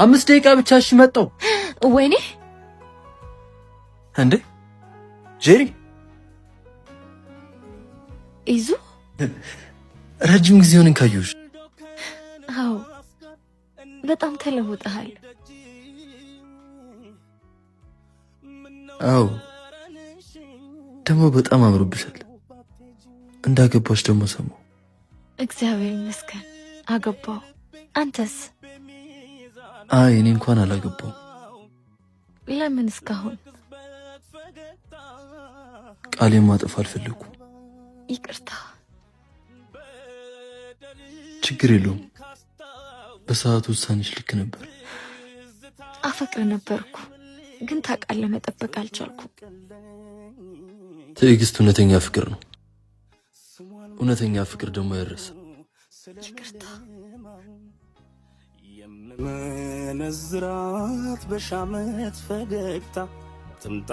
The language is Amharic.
5 ደቂቃ ብቻ። እሺ መጣሁ። ወይኔ! እንዴ ጄሪ! ኢዙ! ረጅም ጊዜ ሆነን ካየሁሽ። አዎ፣ በጣም ተለውጠሃል። አዎ፣ ደግሞ በጣም አምሮብሻል። እንዳገባሽ ደግሞ ሰማሁ። እግዚአብሔር ይመስገን አገባሁ። አንተስ? አይ፣ እኔ እንኳን አላገባሁም። ለምን እስካሁን? ቃሌን ማጠፍ አልፈለኩም። ይቅርታ። ችግር የለውም። በሰዓቱ ውሳኔሽ ልክ ነበር። አፈቅር ነበርኩ፣ ግን ታውቃለህ፣ መጠበቅ አልቻልኩም። ትዕግስት እውነተኛ ፍቅር ነው። እውነተኛ ፍቅር ደግሞ አይረሳም። ይቅርታ። የምመነዝራት በሻመት ፈገግታ ትምጣ።